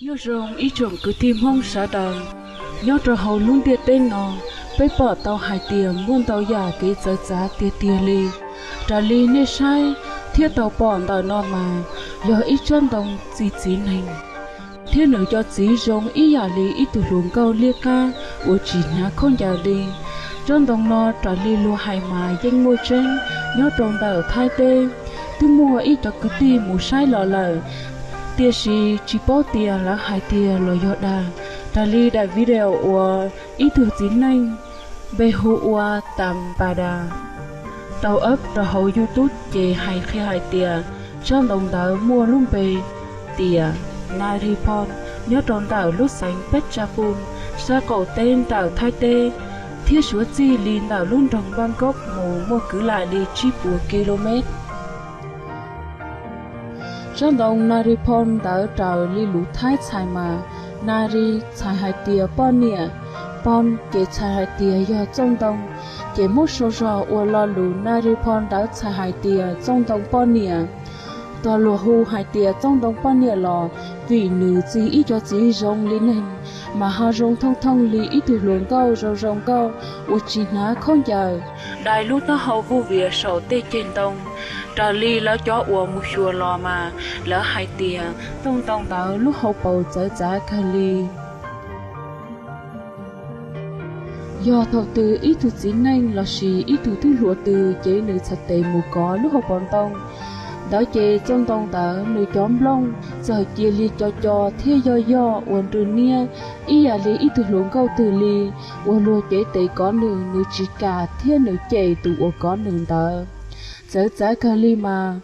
Nyob zoo ib tsoom kwv tij Hmoob sawv daws, nyob rau hauv lub ntiaj teb no, peb pom tau hais tias muaj ntau yam kev txawv txav tiag tiag li. Raws li nej saib thiab tau pom ntawm no mas yog ib tsob ntoo txi txiv neeg, thiab nws cov txiv zoo ib yam li ib tug hluas nkauj liab qab uas tsis hnav khaub ncaws li. Tsob ntoo no raws li luag hais mas yeej muaj tseeb nyob rau ntawm Thaib teb. Twb muaj ib cov kwv tij mus saib los lawm, tiam sis tsis paub tias lawv hais tiag los yog dag. Raws li daim video uas ib tug txiv neej npe hu ua Tam Npa Das tau up rau hauv YouTube ces hais qhia hais tias tsob ntoo ntawd muaj lub npe tias Nariphon, nyob rau ntawm lub xeev Peb Tsa Pun, sab qaum teb ntawm Thaib teb, thiab suav txij li ntawm lub nroog Npaj Nkob mus muaj kwv lam li tsib puas ki lo mev. Tsob ntoo Nariphon ntawd raws li lus Thaib txhais mas, Nari txhais hais tias poj niam, Phon ces txhais hais tias yog txoj ntoo, ces muab sau zog ua lo lus Nariphon ntawd txhais hais tias txoj ntoo poj niam. Tog luag hu hais tias txoj ntoo poj niam los vim nws txi ib co txiv zoo li neeg, mas ho zoo thooj thooj li ib tug hluas nkauj zoo zoo nkauj uas tsis hnav khaub ncaws, dai lub taub hau vuj vias saum tej ceg ntoo. Raws li lawv cov uas mus xyuas los mas lawv hais tias txoj ntoo ntawd lub hauv paus txawv txav kawg li. Yog thaum twg ib tug txiv neej lossis ib tug tub hluas twg ces nws txhais tes mus kov lub hauv paus ntoo ntawd ces txoj ntoo ntawd nws cov nplooj txawm cia li co co thiab yoj yoj ua nrw niab ib yam li ib tug hluas nkauj twg li, uas luag cev tes kov nws, nws tsis kam thiab nws cem tus uas kov nws ntawd. Txawv txav kawg li mas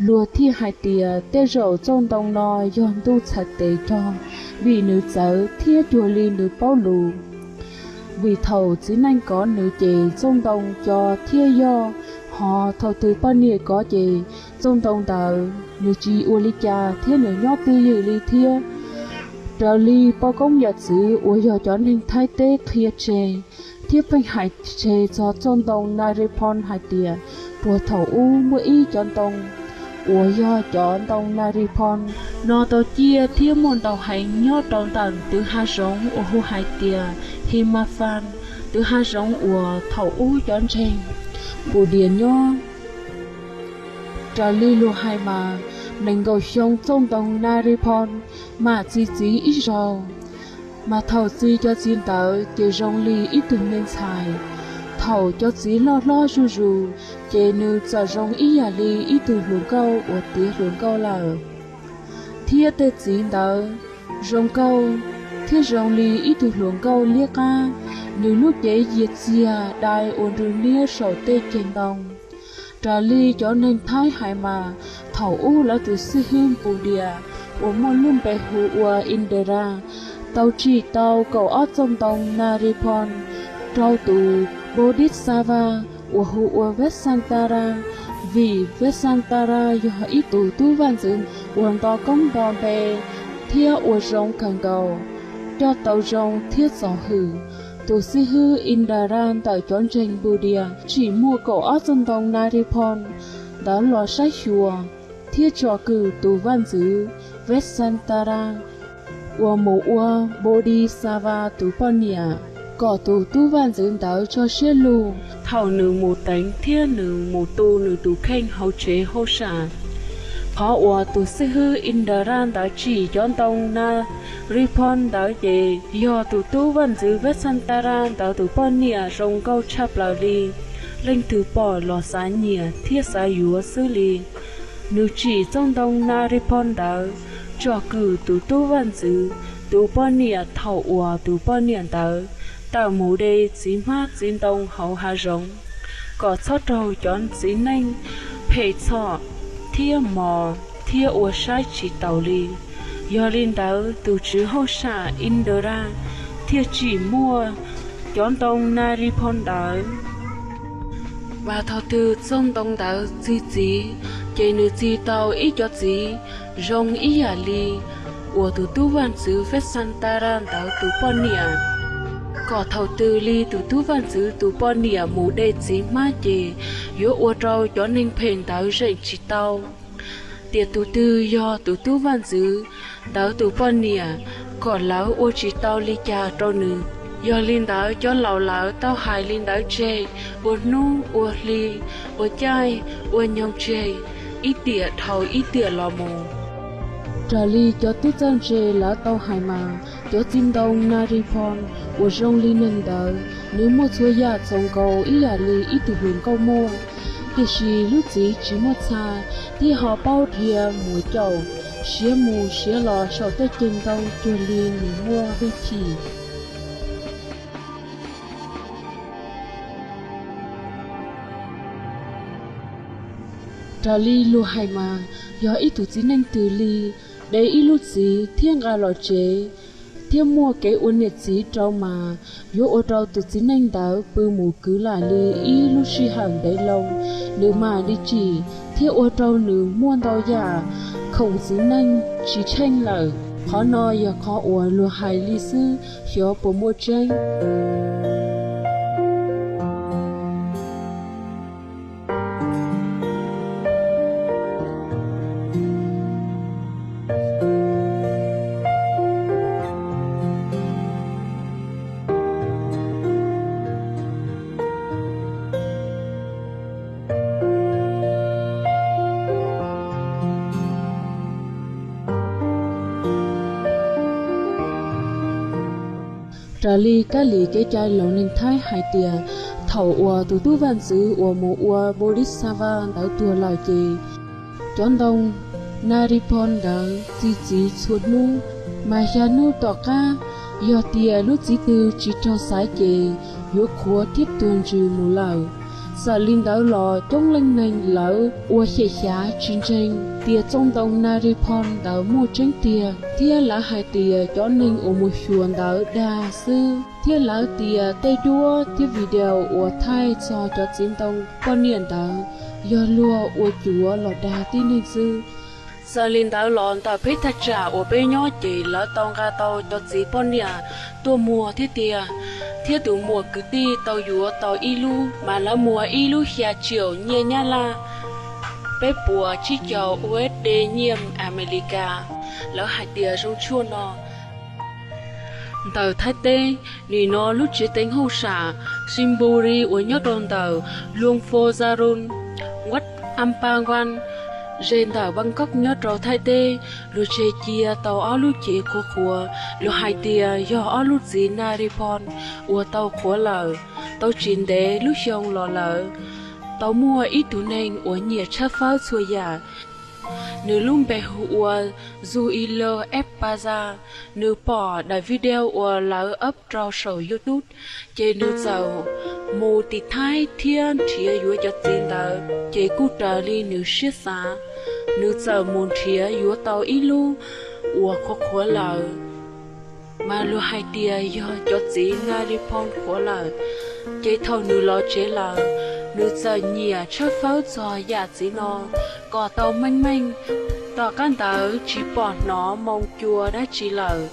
luag thiaj hais tias tej zaum txoj ntoo no yog ntuj txhais tes cog, vim nws txawv thiab cuag li nws paub lus. Vim thaum txiv neej kov nws ces txoj ntoo co thiab yoj, ho thaum twg poj niam kov ces txoj ntoo ntawd nws tsis ua li cas thiab nws nyob twj ywm li thiab. Raws li poj koob yawm txwv uas yog cov neeg Thaib teb qhia tseg thiab pheej hais tseg txog txoj ntoo Nariphon hais tias puag thaum ub muaj ib cov ntoo uas yog cov ntoo Nariphon no tau ciaj thiab muaj ntau heev nyob rau ntawm tus hav zoov uas hu hais tias Himafan, tus hav zoov uas thaum ub cov ntseeg Npudias nyob. Raws li luag hais mas nees nkaum xyoo txoj ntoo Nariphon mam txi txiv ib zaug, mas thaum txi cov txiv ntawd ces zoo li ib tug me ntxhais. Thaum cov txiv loj hlob zuj zus ces nws txawm zoo ib yam li ib tug hluas nkauj uas tiav hluas nkauj lawm, thiab tej txiv ntawd zoo nkauj thiab zoo li ib tug hluas nkauj liab qab. Nws lub cev yias txiag dai ua nrw niab saum tej ceg ntoo. Raws li cov neeg Thaib hais mas thaum ub lawv tus xib hwb Npudias uas muaj lub npe hu ua Indra tau tsim tau kaum ob txoj ntoo Nariphon rau tus Bodhisatva uas hu ua Vetsantara, vim Vetsantara yog ib tus tub vaj ntxwv uas nto koob nto npe thiab ua zoo kawg nkaus, coj tau zoo thiab txaus hwm. Tus xib hwb Indra ntawm cov ntseeg Npudias tsim muaj kaum ob txoj ntoo Nariphon ntawd los saib xyuas thiab tsom kwm tus vaj ntxwv Vetsantara uas mus ua Bodhisatva tus poj niam, kom tus tub vaj ntxwv ntawd tso siab lug thaum nws mus teev thiab nws mus tu nws tus kheej hauv tsev hauj sam. Qhov uas tus xib hwb Indra ntawd tsim cov ntoo Nariphon ntawd ces yog tus tub vaj ntxwv Vetsantara ntawd tus poj niam zoo nkauj tshaj plaws li, leej twg pom los xav nyiam thiab xav yuav xwb li. Nws tsim txoj ntoo Nariphon ntawd tsom kwm tus tub vaj ntxwv tus poj niam thaum uas tus poj niam ntawd tawm mus de txiv hmab txiv ntoo hauv hav zoov, kom txhob raug cov txiv neej phem txhom thiab mos thiab ua saib tsis taus li. Yog li ntawd tus tswv hauj sam Indra thiaj tsim muaj cov ntoo Nariphon ntawd. Mas thaum twg txoj ntoo ntawd txi txiv, ces nws txi tau ib co txiv zoo ib yam li uas tus tub vaj ntxwv Vetsantara ntawd tus poj niam, kom thaum twg li tus tub vaj ntxwv tus poj niam mus de txiv hmab ces yuav ua rau cov neeg phem ntawd zeem tsis tau. tias tus twg yog tus tub vaj ntxwv ntawd tus poj niam, kom lawv ua tsis tau li cas rau nws. Yog li ntawd cov laus lawv tau hais li ntawd tseg ua hnub ua hli, ua caij ua nyoog tseg, ib tiam dhau ib tiam los mus. Raws li cov tub txawj ntse lawv tau hais mas, cov txiv ntoo Naripon uas zoo li neeg ntawd, nws muaj txhua yam txaus nkaus ib yam li ib tug hluas nkauj muaj. Tiam sis lub txiv tsis muaj txha thiab ho paub dhia mus caum, siav mus siav los saum tej ceg ntoo cuag li nws muaj hwj chim. Raws li luag hais mas, yog ib tug txiv neej twg li de ib lub txiv thiab nqa los tsev, thiab muaj kev ua niam txiv rau mas, yuav ua rau tus txiv neej ntawd pw mus kwv lam li ib lub sij hawm ntev loo, nws mam li tsim, thiab ua rau nws muaj ntau yam khoom txiv neej tsis tsheej lawm. Qhov no yog qhov uas luag hais li xwb, xyov puas muaj tseeb. Raws li kab lis kev cai laus neeg Thaib hais tias, thaum uas tus tub vaj ntxwv uas mus ua Bodhisattva ntawd tuag lawm ces, cov ntoo Naripon ntawd txi txiv txhua hnub, mas xya hnub tom qab, yog tias lub txiv twg tsis raug xaiv ces yuav qhuav thiab tuag ntsws mus lawm. Txawm li ntawd los coob leej neeg lawv ua xyem xyav tsis ntseeg tias txoj ntoo Naripon ntawd muaj tseeb tiag, thiab lawv hais tias cov neeg uas mus xyuas ntawd dag xwb, thiab lawv tias tej duab thiab video uas thaij txog cov txiv ntoo poj niam ntawd yog luag ua cuav los dag tib neeg xwb. Txawm li ntawd los ntawm peb thaj tsam uas peb nyob ces lawv tau nqa tau cov txiv poj niam tuaj muag thiab tiag, thiab tus muam kwv tij tau yuav tau ib lub mas lawv muag ib lub xya triệu nyiaj Nyab Laj, peb puas tsib caug USD nyiaj Amelikas, lawv hais tias zoo tshuaj no. Ntawm Thaib teb, nim no lub tsev teev hauj sam Sainsbury uas nyob rau ntawm Luang Phu Zaron, Wat Ampangwan, ze ntawm Bangkok nyob rau Thaib teb, luag tseg cia tau ob lub cev qhuav qhuav, luag hais tias yog ob lub txiv Naripon uas tau qhuav lawm. Tau tsis ntev lub xyoo los lawm, tau muaj ib tug neeg uas nyiam tshawb fawb txhua yam, nws lub npe hu ua Zuilo Epaza. Nws pom daim video uas lawv up rau saum YouTube, ces nws txawm mus tim Thaib thiab nrhiav yuav cov txiv ntawd, ces kuj raws li nws siab xav, nws txawm mus nrhiav yuav tau ib lub uas qhuav qhuav lawm, mas luag hais tias yog cov txiv Naripon qhuav lawm. Ces thaum nws los tsev lawm, nws txawm nyiam tshawb fawb txog yam txiv no kom tau meej meej. Tom qab ntawd tsis pom hnov moo cua dab tsi lawm.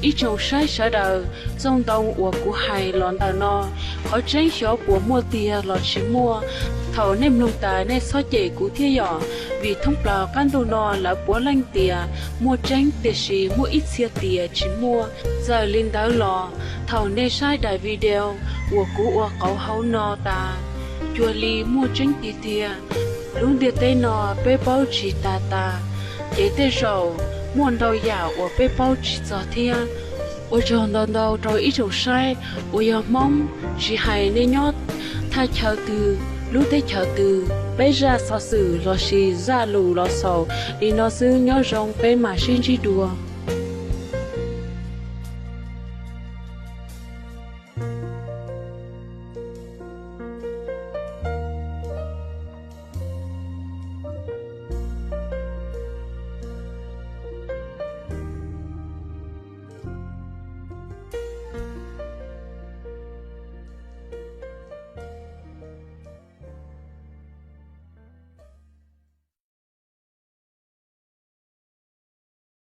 Ib tsoom saib sawv daws, txoj ntoo uas kuv hais los ntawm no, qhov tseeb xyov puas muaj tiag los tsis muaj. Thaum nej mloog tas nej txhob cem kuv thiab yom, vim thoob plaws qab ntuj no lawv puav leej tias muaj tseeb, tiam sis muaj ib txhia tias tsis muaj. Txawm li ntawd los, thaum nej saib daim video uas kuv ua qauv hauv no tas, cuag li muaj tseeb tiag tiag. Lub ntiaj teb no peb paub tsis tas tas, ces tej zaum muaj ntau yam uas peb paub tsis txog thiab. Ua tsaug ntau ntau rau ib tsoom saib uas yog Hmoob, tsis hais nej nyob thaj chaw twg, lub teb chaws twg, peb zaj xov xwm lossis zaj lus los xaus li no xwb, nyob zoo peb mam sib ntsib dua.